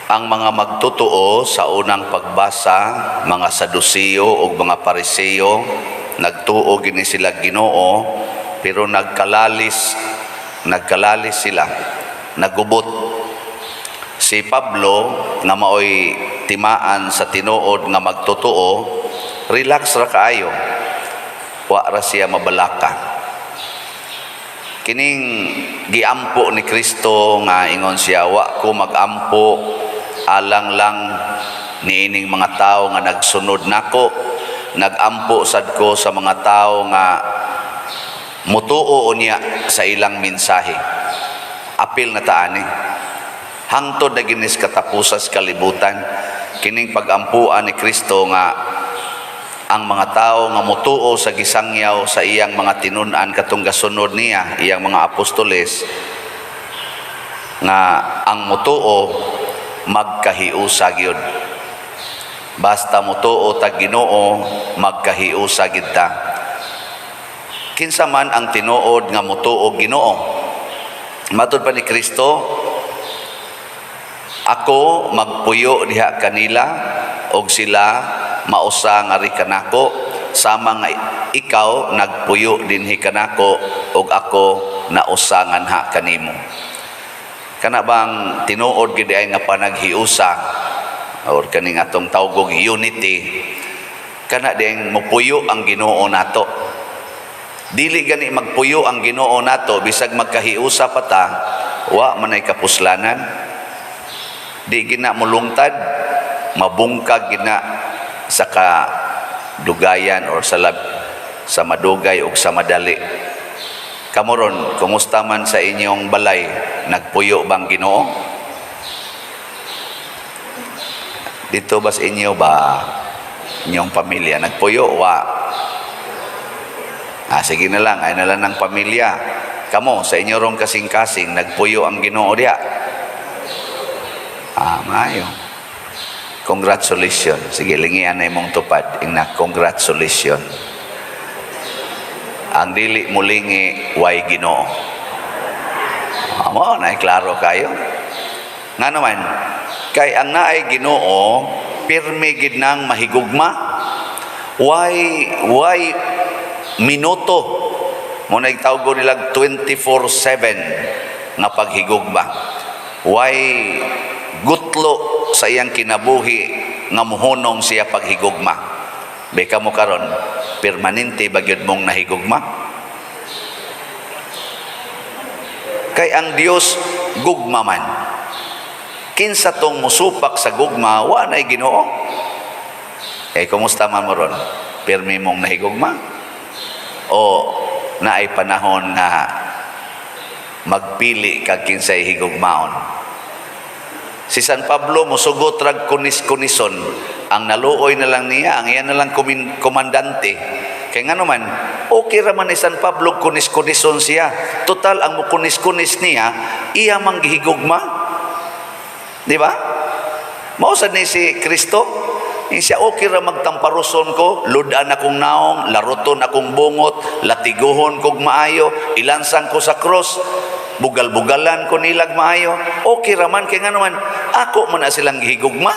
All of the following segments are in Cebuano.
Ang mga magtotoo sa unang pagbasa, mga Saduceo o mga Pariseo, nagtuo gini sila Ginoo, pero nagkalalis, nagkalalis sila, nagubot. Si Pablo nga maoy timaan sa tinuod nga magtotoo, relax ra kaayo. Wa ra siya mabalaka. Kining giampo ni Kristo nga ingon siya, "Wa ko magampo alang lang niining mga tao nga nagsunod nako, nagampo sad ko sa mga tao nga mutuo unya sa ilang mensahe." Apil na ta ani hangtod na ginis katapusas kalibutan kining pagampuan ni Kristo nga ang mga tao nga mutuo sa gisangyaw sa iyang mga tinun-an katong gasunod niya, iyang mga apostoles, nga ang mutuo magkahiusa gyud. Basta mutuo tag Ginoo, magkahiusa gid ta. Kinsa man ang tinuod nga mutuo Ginoo? Matud pa ni Kristo, "Ako magpuyo diha kanila og sila mausa ngari kanako, sama nga ikaw nagpuyo dinhi kanako ug ako nausa nganha kanimo." Kana bang tinuod gid ay nga panaghiusa or kaning atong tawgog unity, kana ding mupuyo ang Ginoo nato. Dili gani magpuyo ang Ginoo nato, bisag magkahiusa pa ta, wa man ay kapuslanan. Di gina mulungtad, mabungkag gina sa kadugayan or sa madugay o sa madali. Kamo ron, kumusta man sa inyong balay? Nagpuyo bang Ginoo? Dito ba sa inyo ba, inyong pamilya, nagpuyo? Wa. Ah, sige na lang, ay na lang ng pamilya. Kamo, sa inyo rong kasing-kasing, nagpuyo ang Ginoo diya? Ah, maayo. Congratulations. Sige, lingian na imong tupad. Ingna, "Congratulations." Ang dili mulingi, way Ginoo. Ah, mo, na klaro kayo. Nga naman, kay ang naay Ginoo, pirmi gid nang mahigugma. Why minuto mo na tawag nila 24/7 nga paghigugma. Why gutlo sa iyang kinabuhi nga muhunong siya paghigugma. Beka mo karon, permanente ba gyud mong nahigugma? Kay ang Dios gugma man. Kinsa tong musupak sa gugma, wa nay Ginoo. Eh, kumusta man mo ron? Pirmi mong nahigugma? O naay panahon nga magpili kag kinsay higugmaon? Si San Pablo musugot rag kunis-kunison. Ang naluoy na lang niya, ang iya na lang komandante. Kay nga naman, okay ra man ni San Pablo kunis-kunison siya. Total, ang mukunis-kunis niya, iya mang gihigugma. Di ba? Mao sad ni si Kristo. Yung siya, okay ra magtamparuson ko, ludan akong naong, laruton akong bungot, latiguhon kog maayo, ilansang ko sa cross, bugal-bugalan ko nilag maayo. Okay ra man, kay nga naman, ako man na silang gihigugma.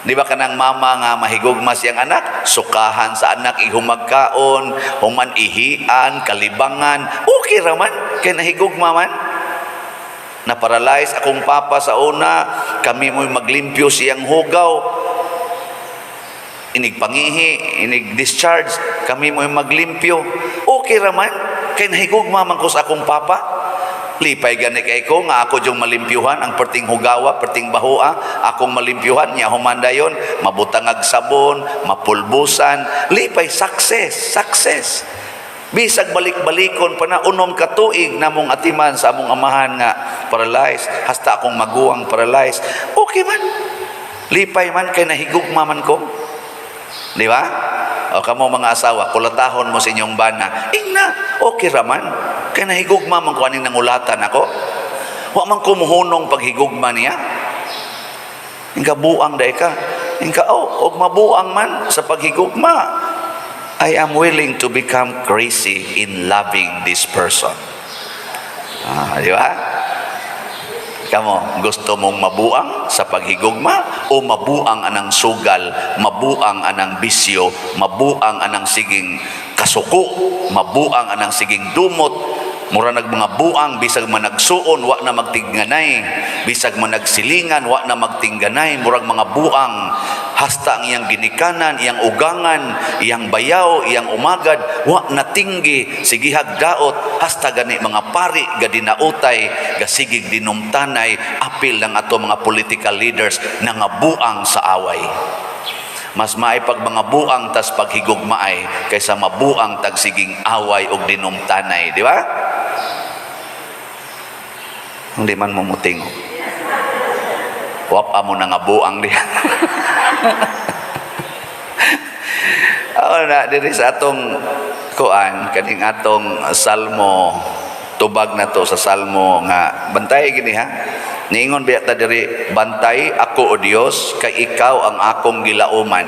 Di ba kanang mama nga mahigugma siyang anak, sukahan sa anak ihumagkaon, human ihian, kalibangan, okay ra man, kay nahigugma man. Na-paralyze akong papa sa una, kami mo'y maglimpyo siyang hugaw. Inig pangihi, inig discharge, kami mo'y maglimpyo. Okay ra man, kay nahigugma man ko sa akong papa. Lipay gani kay ko nga ako yung malimpyuhan ang perting hugawa, perting bahua, akong malimpyuhan niya human dayon, mabutangag sabon, mapulbusan, lipay, success, success. Bisag balik-balikon pa na 6 ka tuig namong atiman sa among amahan nga paralyzed, hasta akong maguwang paralyzed. Okay man. Lipay man kay nahigugma man ko. Di ba? O kamo mga asawa, kulatahon mo sa inyong bana. Ingna, okay ra man. Kay nahigugma man ko aning nangulatan ako. Wa man ko muhunong paghigugma niya. Ingka buang day ka. Ingka, oh, og mabuang man sa paghigugma. I am willing to become crazy in loving this person. Ah, di ba? Kamo, gusto mong mabuang sa paghigugma o mabuang anang sugal, mabuang anang bisyo, mabuang anang siging kasuko, mabuang anang siging dumot, mura nag mga buang, bisag managsuon wa na magtinganay, bisag managsilingan wa na magtingganay, murag mga buang, hasta ang iyang ginikanan, iyang ugangan, iyang bayaw, iyang umagad, wa na tinggi, sigihag daot, hasta gani mga pari gadinautay, gasigig dinumtanay, apil ng ato mga political leaders na nga buang sa away. Mas maay pag mga buang tas paghigugmaay kaysa mabuang tag siging away og dinumtanay, di ba? Hindi man mo mutingo. Wap amo na nga buang diha. Ako na diri sa atong kuan, kaning atong salmo, tubag na to sa salmo nga bantay gini ha. Niingon biya ta diri, "Bantay ako, o Dios, kay ikaw ang akong gilauman."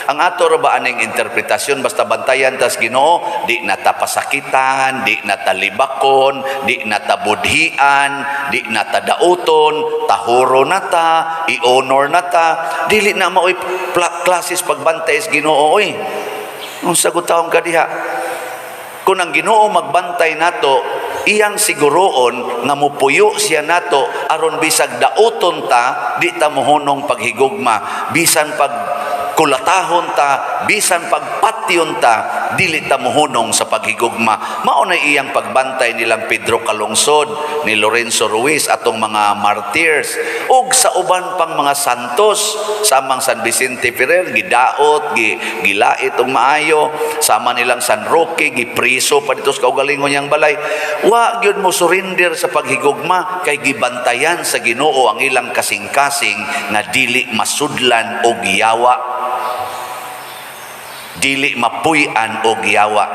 Ang ato ra ba aning interpretasyon, basta bantayan tas Ginoo, di na ta pasakitan, di na ta libakon, di na ta budhian, di na ta dauton, tahuro na ta, i-honor na ta. Dili na maoy klases pagbantay sa Ginoo oy. Unsa gutawon ka diha? Kung ang Ginoo magbantay nato, iyang siguroon nga mupuyo siya nato aron bisag dauton ta, di ta mohunong paghigugma, bisan pag kulatahon ta, bisan pagpatyon ta, dili ta mohunong sa paghigugma. Mao na iyang pagbantay nilang Pedro Calungsod, ni Lorenzo Ruiz, atong mga martyrs, ug sa uban pang mga santos, samang San Vicente Ferrer, gidaot, gilait og maayo, sama nilang San Roque, gipriso pa dito sa kaugalingon niyang balay. Wa gyud mo surrender sa paghigugma kay gibantayan sa Ginoo ang ilang kasing-kasing nga dili masudlan og yawa, dili mapuy-an og yawa.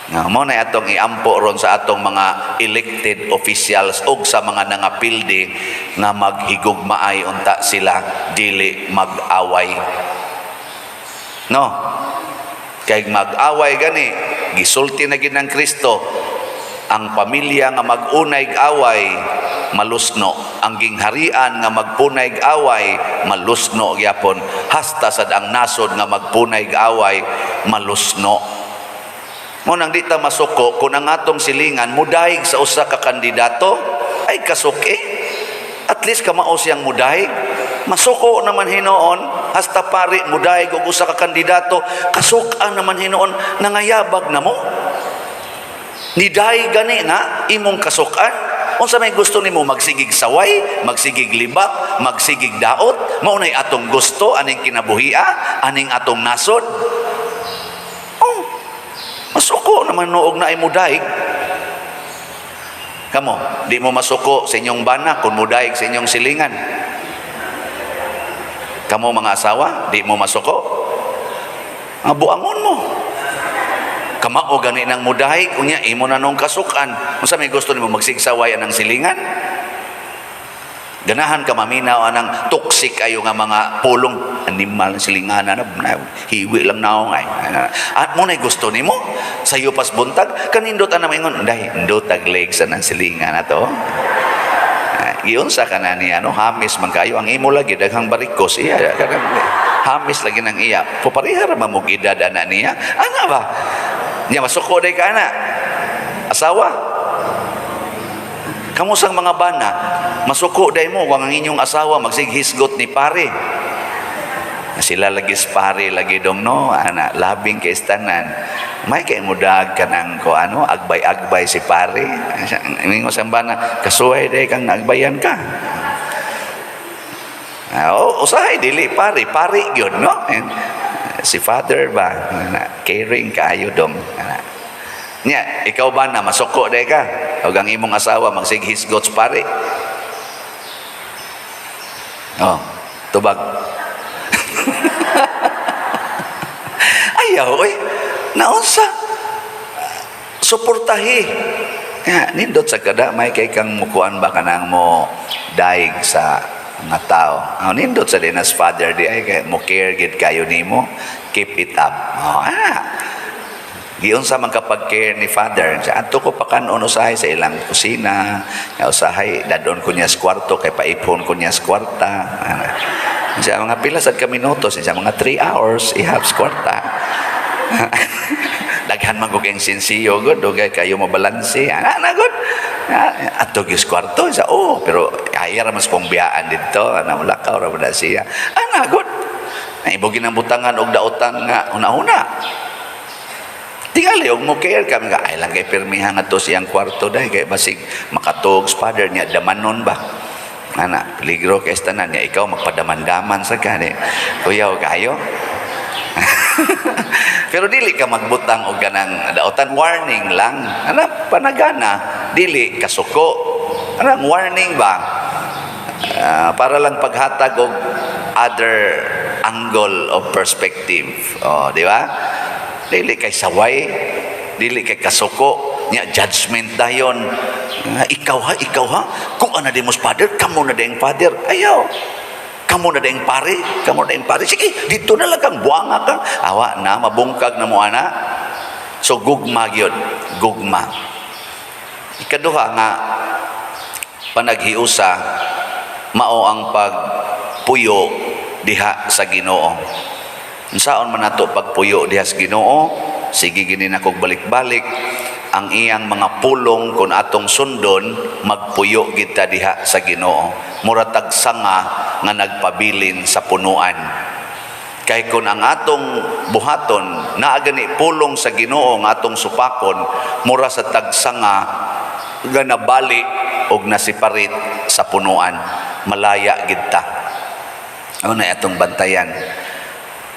Nga mo na atong iampo ron sa atong mga elected officials og sa mga nangapildi nga maghigugmaay unta sila, dili mag-away. No? Kay mag-away gani, gisulti na gid ng Kristo, ang pamilya nga mag-unay away malusno, ang gingharian nga magpunay away malusno gyapon, hasta sad ang nasod nga magpunay away malusno. Mo nang di ta masuko kung ang atong silingan mudayeg sa usa ka kandidato ay kasuki. At least kamao siyang mudayeg. Masuko naman hinuon, hasta pari mudayeg og usa ka kandidato, kasukan naman hinuon, nangayabag na mo. Niday gani na imong kasukan. Unsa may gusto nimo, magsigig saway, magsigig libak, magsigig daot? Mao nay atong gusto aning kinabuhia, aning atong nasod? Oh, masuko naman noog na ay mudayeg. Kamo, di mo masuko sa inyong bana kung mudayeg sa inyong silingan. Kamo mga asawa, di mo masuko. Nga buangon mo. Kamao gani nang mudayeg, unya imo na nung kasukan. Unsa may gusto nimo, magsigsaway anang silingan? Ganahan ka maminaw anang toxic ayo nga mga pulong, animal silingan na, na hiwi lang naong ay. At mo na gusto nimo sayo pas buntag kanindot ana maingon, "Day, ndot tag legs anang silingan ato." Ah, giunsa ka na niya, no? Hamis man kayo ang imo, lagi daghang barikos iya, hamis lagi nang iya, papareha ra man mo edad ana niya, ana ba niya, masuko day ka ana asawa. Kamo sang mga bana, masuko day mo kung ang inyong asawa magsighisgot ni pare. Sila lagi pare lagi dong, no, ana labing kay tanan. May kay mudag kanang ko ano, agbay-agbay si pare. Ningo sang bana, "Kasuhay day kang agbayan ka." Ah, oh, usahay dili pare, pare gyud, no? And si father ba na caring kaayo dong. Ana. Nya, ikaw ba na masuko day ka? Og ang imong asawa magsighisgot sa pare. Oh, tubag. Ayaw, oy. Naunsa? Suportahi. Ya, nindot sa kada may kay kang mukuan ba kanang mo daig sa mga tao. Oh, nindot sa dinas father di ay kay mo care gid kayo nimo. Keep it up. Oh, ah. Giunsa man kapag care ni Father. Sa adto ko pakan-on usahay sa ilang kusina, nga usahay dadon ko niya sa kwarto kay paipon ko niya sa kwarta. Sa mga pila sad ka minuto, sa mga 3 hours ihap sa kwarta. Daghan man ko kayong sinsiyo gud, dugay kayo mabalanse. Ana na gud. Adto gyud sa kwarto sa, oh, pero ay ra mas kong biyaan didto, ana, mulakaw ra ba na siya. Ana gud. Naibogin ang butangan og daotan nga una-una. Tingali og mo care kami nga ay lang kay pirmihan ngadto siyang kwarto dahil kay basig makatog sa Father niya, damanon ba. Ana, peligro kay tanan niya, ikaw magpadaman-daman sa kani. Kuyaw kayo. Pero dili ka magbutang og kanang daotan, warning lang. Ana, panagana, dili kasuko. Ana, warning ba? Ah, para lang paghatag og other angle of perspective. Oh, di ba? Dili kay saway, dili kay kasuko, nya judgment dayon. Ah, ikaw ha, ikaw ha, kung ana di mo Father, kamo na ding Father. Ayaw. Kamo na ding pare, kamo na ding pare. Sige, dito na lang kang buanga ka. Awa na, mabungkag na mo ana. So gugma gyud, gugma. Ikaduha nga panaghiusa mao ang pagpuyo diha sa Ginoo. Unsaon man nato pagpuyo diha sa Ginoo? Sige gini na kog balik-balik ang iyang mga pulong, kung atong sundon, magpuyo kita diha sa Ginoo. Mura tag sanga nga nagpabilin sa punuan. Kay kung ang atong buhaton naa gani pulong sa Ginoo nga atong supakon, mura sa tagsanga nga nabali og nasiparit sa punuan, malaya gid ta. Ano na atong bantayan?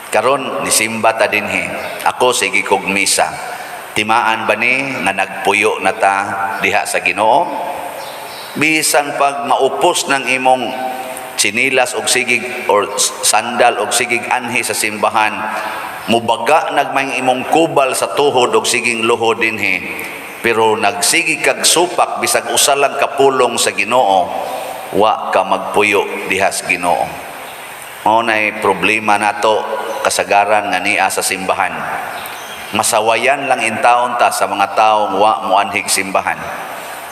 Karon nisimba ta dinhi. Ako, sige kog misa. Timaan ba ni nga nagpuyo na ta diha sa Ginoo? Bisan pag maupos ng imong tsinilas og sigig or sandal og sigig anhi sa simbahan, mubaga nagmay imong kubal sa tuhod og siging luhod dinhi. Pero nagsigi kag supak bisag usa lang ka pulong sa Ginoo, wa ka magpuyo diha sa Ginoo. Mao nay problema nato kasagaran nga nia sa simbahan. Masawayan lang intawon ta sa mga taong wa moanhig simbahan.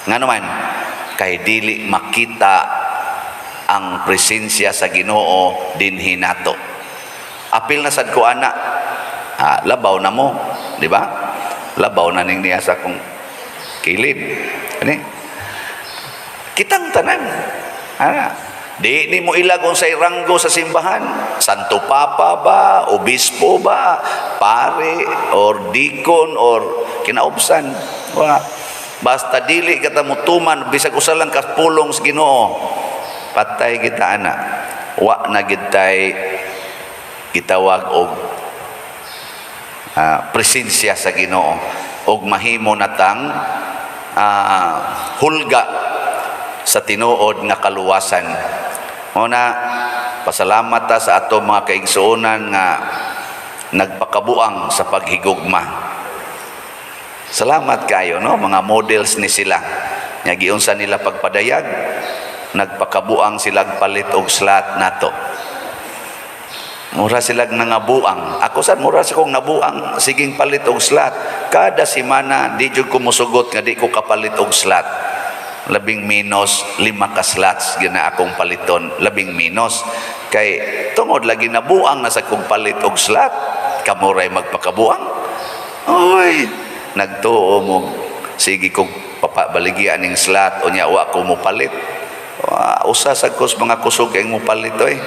Ngano man? Kay dili makita ang presensya sa Ginoo dinhi nato. Apil na sad ko ana. Ah, labaw na mo, di ba? Labaw na ning niya sa akong kilid. Ani? Kitang tanan. Ana. Di ni mo ilag unsay ranggo sa simbahan. Santo Papa ba, obispo ba, pare or deacon or kinaubsan. Wa. Basta dili ka ta mutuman bisag usa lang ka pulong sa Ginoo. Patay kita ana. Wa na gid tay gitawag og presensya sa Ginoo og mahimo natang hulga sa tinuod nga kaluwasan. Mao na pasalamat ta sa ato mga kaigsuonan nga nagpakabuang sa paghigugma. Salamat kayo, no, mga models ni sila. Nya giunsa nila pagpadayag, nagpakabuang sila palit og slot nato. Mura sila nangabuang. Ako sad, mura sa kong nabuang siging palit og slot. Kada semana di jud ko musugot nga di ko kapalit og slot. Labing menos 5 ka slots gina akong paliton, labing menos. Kay tungod lagi nabuang na sa kong palit og slot, kamuray magpakabuang. Oy, nagtuo mo sige kong papabaligyan ning slot unya wa ko mo palit. Wa, usa sa kos mga kusog ang mo palit oy.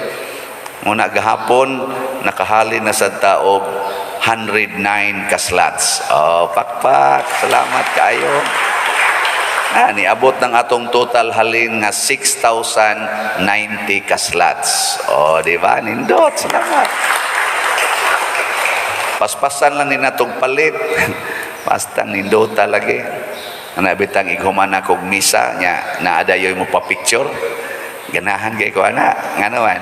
Muna gahapon nakahalin na sa taog 109 ka slots. Oh, pakpak. Salamat kaayo. Ah, niabot ng atong total halin nga 6,090 ka slots. Oh, di ba? Nindot. Salamat. Paspasan lang ni natong palit. Basta nindota lagi. Ana bitang ighuman na kog misa nya naadayoy mo pa picture. Ganahan kay ko ana. Ngano man?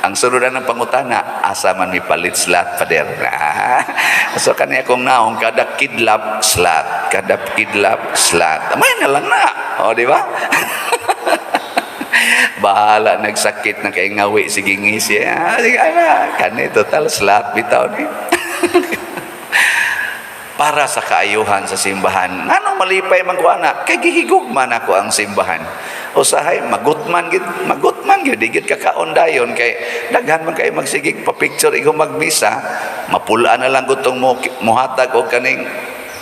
Ang sunod ng pangutana, asa man mi palit slot, Pader? Ah, so kani akong naong kada kidlap slot, kada kidlap slot. May na lang na. O, di ba? Bahala nagsakit na kay ngawi sige ngisi. Ah, sige ana, kani total slot bitaw ni. Para sa kaayuhan sa simbahan. Nganong malipay man ko ana? Kay gihigugma nako ang simbahan. Usahay magutman gid, magutman gyud, di gyud kakaon dayon kay daghan man kay magsigig pa picture igo magmisa, mapul-an na lang gutong mo muhatag og kaning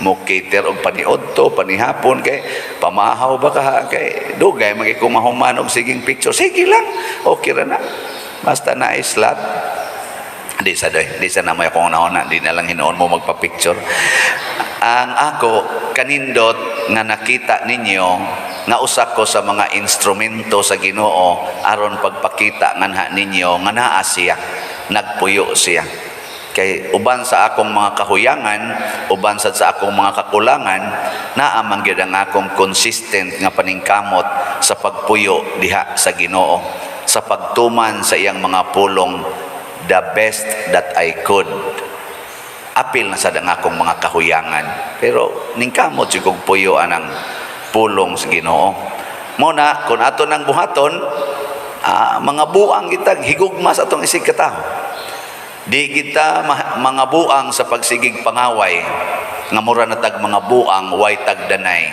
mo cater og paniudto, panihapon kay pamahaw ba ka kay dugay man kay kumahuman og siging picture. Sige lang, okay ra na. Basta na slot. Di sa doy, di sa namoy akong una, di na lang hinuon mo magpa-picture. Ang ako kanindot nga nakita ninyo nga usa ko sa mga instrumento sa Ginoo aron pagpakita nganha ninyo nga naa siya, nagpuyo siya. Kay uban sa akong mga kahuyangan, uban sad sa akong mga kakulangan, naa man gyud ang akong consistent nga paningkamot sa pagpuyo diha sa Ginoo, sa pagtuman sa iyang mga pulong the best that I could. Apil na sad ang akong mga kahuyangan. Pero ningkamot si kog puyo anang pulong sa Ginoo. Mo na kung ato nang buhaton, mga buang kita higugma sa atong isig katawo. Di kita mga buang sa pagsigig pangaway nga mura na tag mga buang way tagdanay.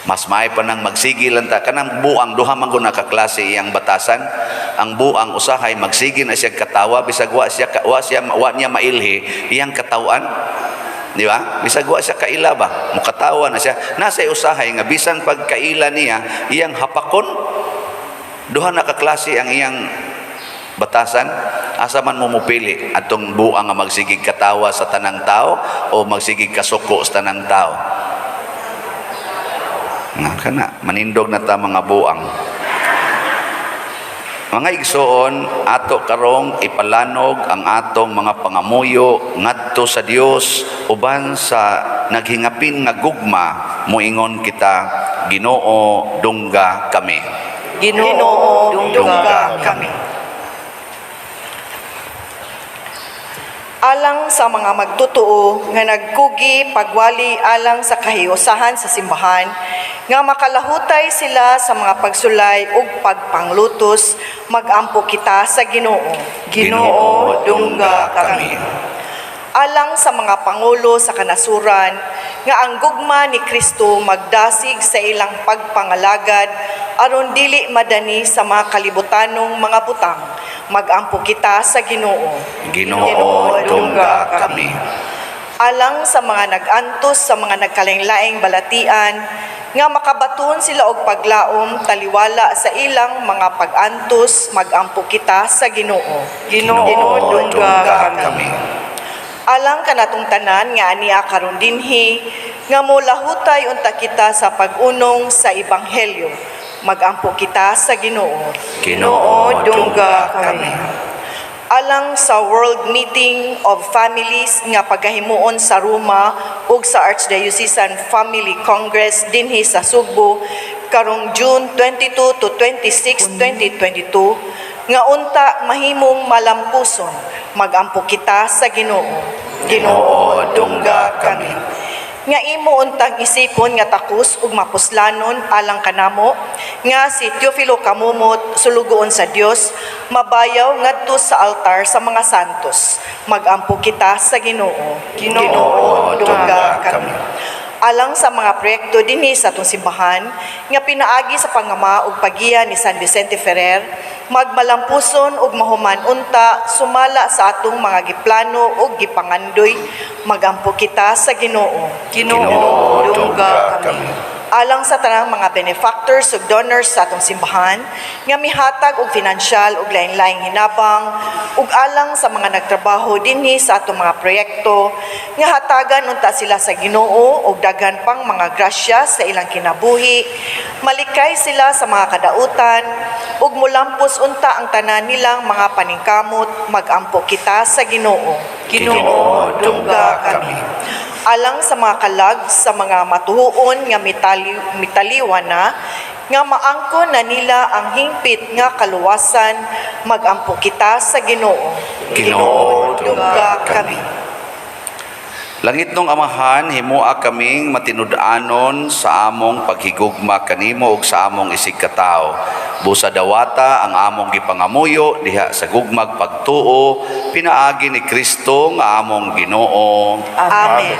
Mas maay pa nang magsigi lang ta kanang buang, duha man gud nakaklase iyang batasan. Ang buang usahay magsigi na siya katawa bisag wa siya wa niya mailhi iyang katawan, di ba? Bisag wa siya kaila ba, mukatawa na siya. Nasa usahay nga bisan pagkaila niya iyang hapakon. Duha na kaklase ang iyang batasan. Asa man mo mupili, atong buang nga magsigig katawa sa tanang tao o magsigig kasuko sa tanang tao? Nga kana manindog na ta mga buang. Mga igsoon, ato karong ipalanog ang atong mga pangamuyo ngadto sa Dios uban sa naghingapin nga gugma. Moingon kita, Ginoo, dungga kami. Ginoo, dungga dungga kami. Alang sa mga magtotoo nga nagkugi pagwali alang sa kahiusahan sa simbahan, nga makalahutay sila sa mga pagsulay ug pagpanglutos, magampo kita sa Ginoo. Ginoo, dungga kami. Alang sa mga pangulo sa kanasuran, nga ang gugma ni Kristo magdasig sa ilang pagpangalagad aron dili madani sa mga kalibutanong mga butang, magampo kita sa Ginoo. Ginoo, dungga kami. Alang sa mga nag-antos sa mga nagkalain-laing balatian, nga makabaton sila og paglaom taliwala sa ilang mga pag-antos, magampo kita sa Ginoo. Ginoo, dungga kami. Alang kanatong tanan nga ania karon dinhi nga molahutay unta kita sa pag-unong sa ebanghelyo, magampo kita sa Ginoo. Ginoo, dungga kami. Alang sa World Meeting of Families nga pagahimuon sa Roma ug sa Archdiocesan Family Congress dinhi sa Sugbo karong June 22 to 26, 2022, nga unta mahimong malampuson, magampo kita sa Ginoo. Ginoo, dungga kami. Nga imo untang isipon nga takos ug mapuslanon alang kanamo nga si Teofilo Camomot, sulugoon sa Dios, mabayaw ngadto sa altar sa mga santos, magampo kita sa Ginoo. Ginoo, dungga kami. Alang sa mga proyekto dinhi sa atong simbahan nga pinaagi sa pangama ug pagiya ni San Vicente Ferrer, magmalampuson ug mahuman unta sumala sa atong mga giplano ug gipangandoy, magampo kita sa Ginoo. Ginoo, dungga kami. Alang sa tanang mga benefactors ug donors sa atong simbahan nga mihatag og finansyal ug lain-laing hinabang, ug alang sa mga nagtrabaho dinhi sa atong mga proyekto, nga hatagan unta sila sa Ginoo og daghan pang mga grasya sa ilang kinabuhi, malikay sila sa mga kadautan ug mulampos unta ang tanan nilang mga paningkamot, magampo kita sa Ginoo. Ginoo, dungga kami. Alang sa mga kalag sa mga matuhuon nga mitaliwan na, nga maangkon na nila ang hingpit nga kaluwasan, magampo kita sa Ginoo. Ginoo, dungga kami. Langit nung Amahan, himua kaming matinud-anon sa among paghigugma kanimo ug sa among isig katawo. Busa dawata ang among gipangamuyo diha sa gugmag pagtuo pinaagi ni Kristo nga among Ginoo. Amen.